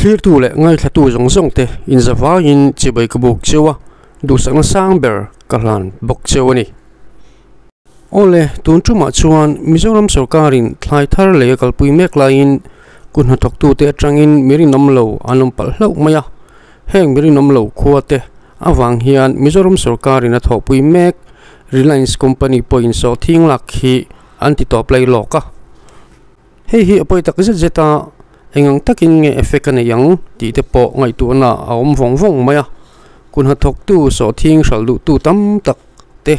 Thlirtu leh ngaithlatu zawng zawng te inzavaiin chibai ka buk cheu a, duhsakna sang ber ka hlan bawk cheu a ni. Awle, tun tumah chuan Mizoram sorkarin thlai thar lei a kalpui mek laiin kut hnathawktute atangin mi rinawm lo an awm palh hlauh mai a. Heng mi rinawm lo khua te avang hian Mizoram sorkarin a thawhpui mek Reliance company pawhin sawhthing lak hi an ti tawp lai lawk a. Hei hi a pawi tak zet zet a, eng ang takin nge effect a nei ang tih te pawh ngaihtuahna a awm vawng vawng mai a. Kun hnathawktu sawhthing hralh duhtu tam tak te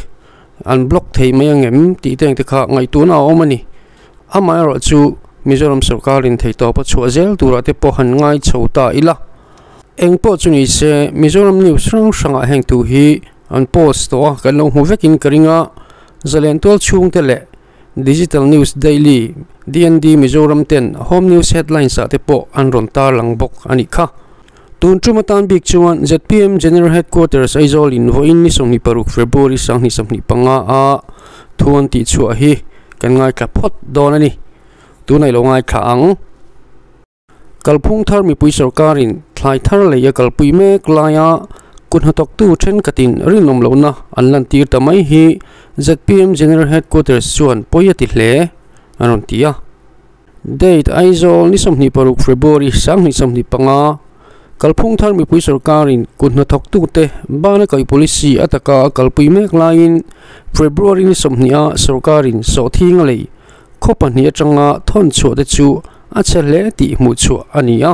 an block thei mai ang em tih te ang te kha ngaihtuahna a awm a ni. Amaherawh chu Mizoram sorkarin theihtawp a chhuah zel turah te pawh han ngai chho ta ila. Eng pawh chu ni se Mizoram news hrang hrangah heng thu hi an post tawh a, kan lo hmu vekin ka ring a, zalen tual chhungte leh Digital News Daily, DND Mizoram ten Home News Headlines ah te pawh an rawn tarlang bawk a nih kha. Tun tum atan bik chuan zpm General Headquarters Aizawl in vawiin ni 26 February 2025 a thu an tihchhuah hi kan ngaithla phawt dawn a ni. Tunah i lo ngaithla ang. Kalphung thar mipui sorkarin thlai thar lei a kalpui mek laia kut hnathawktu thenkhatin rinawm lohna an lantir ta mai hi zpm General Headquarters chuan pawi a ti hle an rawn ti a. Date, Aizawl, ni 26 February 2025, Kalphung thar mipui sorkarin kut hnathawktute bana kaih policy a taka a kalpui mek laiin February ni 20 a sorkarin sawhthing a lei Khaw pahnih atanga thawn chhuah te chu a chhe hle tih hmuh chhuah a ni a.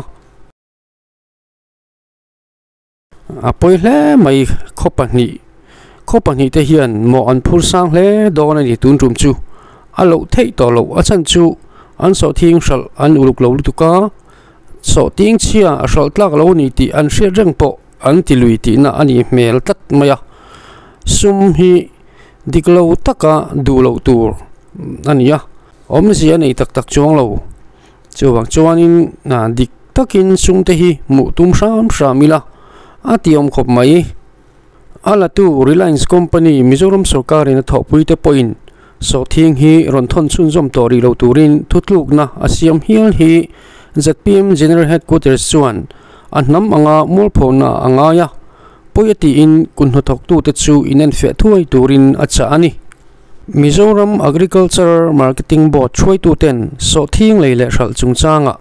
A pawi hle mai khaw pahnih khaw pahnih te hian mawh an phur sang hle dawn a ni tun tum chu a loh theih tawh loh a chhan chu an sawhthing hralh an uluk lo lutuk a sawhting chhia a hralh tlak lo a ni tih an hriat reng pawh an ti lui tihna a nih hmel tlat mai a sum hi. Dik lo taka duh loh tur a ni a, awmzia a nei tak tak chuang lo. Chuvang chuanin dik takin sumte hi hmuh tum hram hram ila a ti awm khawp mai. A latu Reliance Company Mizoram sorkarin a thawhpuite pawhin sawhthing hi rawn thawn chhunzawm tawh rih lo turin thutlukna a siam hial hi zpm General Headquarters chuan a hnam anga mualphona a ngai a. Pawi a tiin kun hnathawktute chu inenfiah thuai turin a chah a ni. Mizoram Agriculture Marketing Board hruaituten sawhthing lei leh hralh chungchangah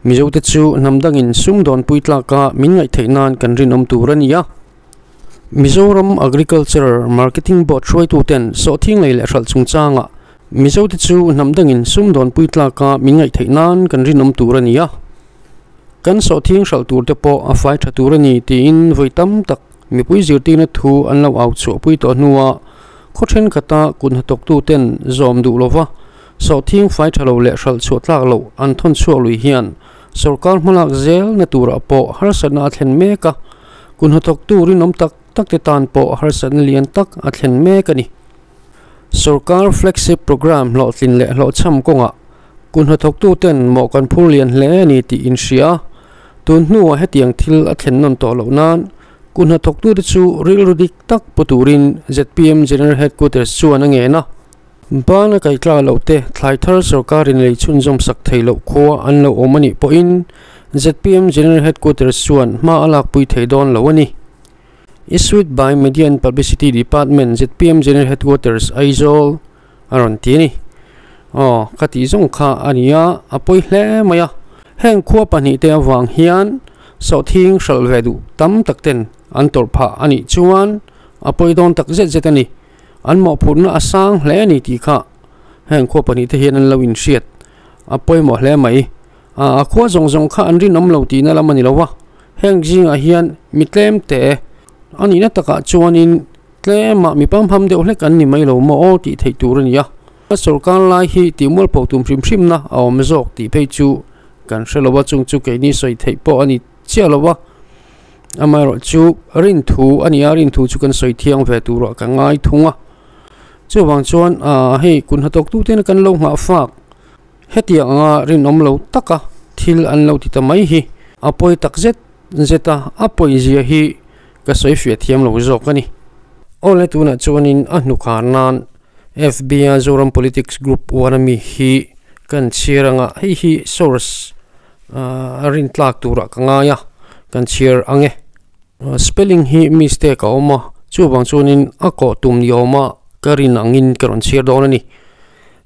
Mizote chu hnam dangin sumdawnpui tlaka min ngaihtheih nan kan rinawm tur a ni a. Mizoram Agriculture Marketing Board hruaituten sawhthing lei leh hralh chungchangah Mizote chu hnam dangin sumdawnpui tlaka min ngaihtheih nan kan rinawm tur a ni a. Kan sawhthing hralh tur te pawh a fai tha tur a ni tiin vawi tam tak mipui zirtirna thu an lo au chhuahpui tawh hnuah khaw thenkhat-a kut hnathawktu ten zawm duh lova sawhthing fai tha lo leh hralh chhuah tlak loh an thawn chhuak lui hian sawrkar hmalak zelna turah pawh harsatna a thlen mek a, kut hnathawktu rinawm tak tak te tan pawh harsatna lian tak a thlen mek a ni. Sawrkar flagship programme hlawhtlin leh hlawhchham kawngah Kut hnathawktuten mawh kan phur lian hle a ni tih in hria. Tun hnuah hetiang thil a thlen nawn tawh loh nan kut hnathawktute chu rilru dik tak pu turin zpm General Headquarters chuan a ngen a. Bana kaitla loh te thlai thar sorkarin lei chhunzawm sak thei loh khua an lo awm a nih pawhin zpm General Headquarters chuan hma a lakpui thei dawn lo a ni. Issued by Media and Publicity Department zpm General Headquarters Aizawl. A rawn ti a ni. Aw, ka tih zawng kha a ni a, a pawi hle mai a. Heng khua pahnih te avang hian sawhthing hralh ve duh tam tak ten an tawrh phah a nih chuan a pawi dawn tak zet zet a ni. An mawhphurhna a sang hle a ni tih kha heng khua pahnih te hian an lo inhriat a pawimawh hle mai. A khua zawng zawng kha an rinawm lo tihna lam a ni lo a, heng zingah hian mi tlem te a nihna takah chuanin Tlema mi pamham deuh hlek an ni mai lo maw aw tih theih tur a ni a. A sawrkar lai hi tih mualpho tum hrim hrimna a awm zawk tih phei chu kan hre lo a, chung chu keini sawi theih pawh a ni chiah lo a. Amaherawhchu rinthu a ni a, rinthu chu kan sawi thiang ve turah ka ngai thung a. Chuvang chuan hei kun hnathawk tute kan lo nghah fak hetiang anga rinawm lo taka thil an lo ti ta mai hi a pawi tak zet zet a, a pawizia hi Ka sawi fiah thiam lo zawk a ni. Awle tunah chuanin a hnukhar nan FB-a Zoram Politics Group uan ami hi kan chhiar anga hei hi source A rin tlak turah ka ngai a, kan chhiar ang e. Spelling hi mistake a awm a, chuvang chuanin a kawh tum ni awma ka rin angin ka rawn chhiar dawn a ni.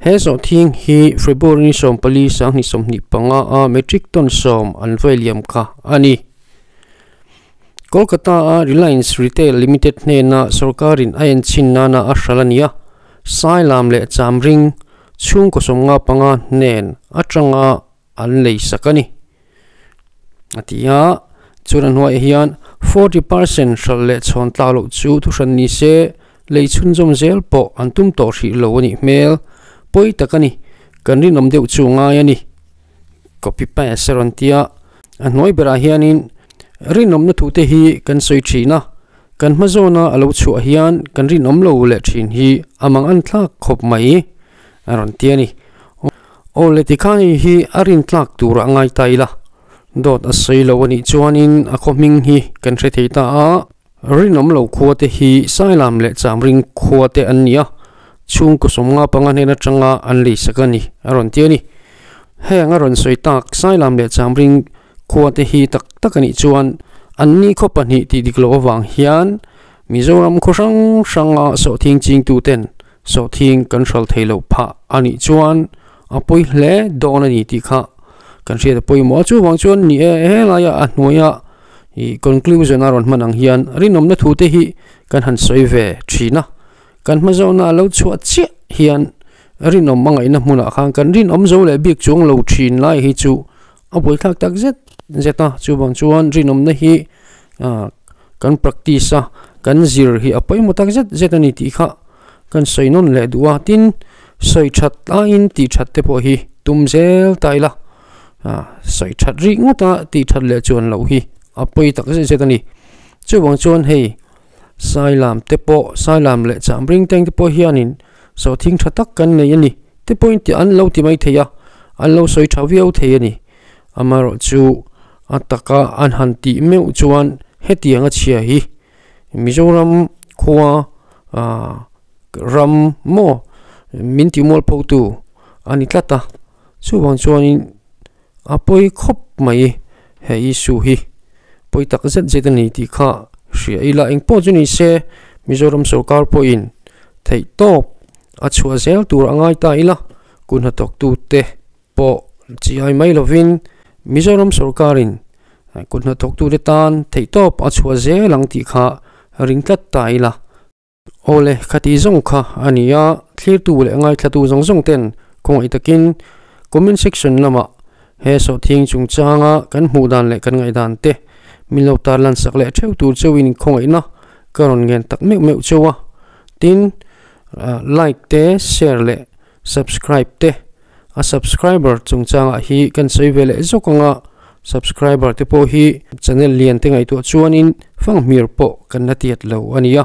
He sawhthing hi February ni 14 2025 a metric ton 10 an vawi liam kha a ni. Kolkata a Reliance Retail Limited hnena sorkarin a enchhin nana a hral a ni a, Sailam leh Chamring chhungkaw 55 hnen atanga an lei sak a ni. A ti a, chuan a hnuaiah hian 40% hralh leh chhawn tlak loh chu thuhran ni se, lei chhunzawm zel pawh an tum tawh hrih lo a nih hmel. Pawi tak a ni, kan rinawm deuh chu ngai a ni. Copy paste a rawn ti a, a hnuai berah hianin rinawmna thute hi kan sawi thin a, kan hma zawna a lo chhuah hian kan rinawm lo leh thin hi a mang an thlak khawp mai a rawn ti a ni. Aw le tikhan hei hi a rin tlak tur a ngai ta ila, dawt a sawi lo a nih chuanin a khaw hming hi kan hre thei ta a, rinawm lo khua te hi Sailam leh Chamring khua te an ni a, chhungkaw 55 hnen atanga an lei sak a ni a rawn ti a ni. Heng a rawn sawi tak Sailam leh Chamring khua te hi tak tak a nih chuan an ni khaw pahnih tih dik loh avang hian Mizoram khaw hrang hranga sawhthing chingtu ten Sawhthing kan hral thei loh phah a nih chuan a pawi hle dawn a ni tih kha kan hriat a pawimawh a. Chuvang chuan ni e, helaia a hnuaia ih conclusion a rawn hman ang hian rinawmna thu te hi kan han sawi ve thin a. Kan hma zawhna a lo chhuah chiah hian rinawm a ngaihna hmunah khan kan rinawm zo leh bik chuang lo thin lai hi chu a buaithlak tak zet zet a. Chuvang chuan rinawmna hi ah kan practice a, kan zir hi a pawimawh tak zet zet a ni tih kha kan sawi nawn leh duh a, tin sawi that aiin tih that te pawh hi tum zel ta ila ah sawi that rih ngawt a tih that leh chuan loh hi a pawi tak zet zet a ni. Chuvang chuan hei Sailam te pawh Sailam leh Chamring teng te pawh hianin sawhthing tha tak kan nei a ni te pawhin tih an lo ti mai thei a, an lo sawi tha viau thei a ni. Amaherawhchu a taka an han tih meuh chuan hetiang a chhia hi Mizoram khua ah ram maw min ti mual pho tu a ni tlat a, chuvang chuanin a pawi khawp mai he issue hi pawi tak zet zet a ni tih kha hria ila engpawh chu ni se Mizoram sorkar pawhin theih tawp a chhuah zel tur a ngai ta ila kut hnathawk tute pawh chi ai mai lovin Mizoram sorkarin kut hnathawktute tan theihtawp a chhuah zel ang tih kha ring tlat ta ila. Awle, khati zawng kha a ni a, thlirtu leh ngaithlatu zawng zawng ten khawngaih takin comment section lamah he sawhthing chungchanga kan hmuh dan leh kan ngaihdan te min lo tarlan sak leh theuh tur chauhin khawngaihna ka rawn ngen tak meuh meuh chauh a. Tin, like te, share leh subscribe te a subscriber chungchangah hi kan sawi ve leh zawk ang a, subscriber te pawh hi channel lian te ngaihtuah chuanin fanghmir pawh kan la tiat lo a ni a,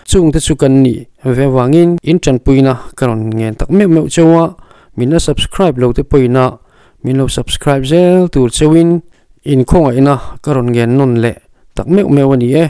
chung te chu kan nih ve avangin in tanpuina ka rawn ngen tak meuh meuh cheu a, min la subscribe lo te pawhin a min lo subscribe zel tur cheuhin in khawngaihna ka rawn ngen nawn leh tak meuh meuh a ni e.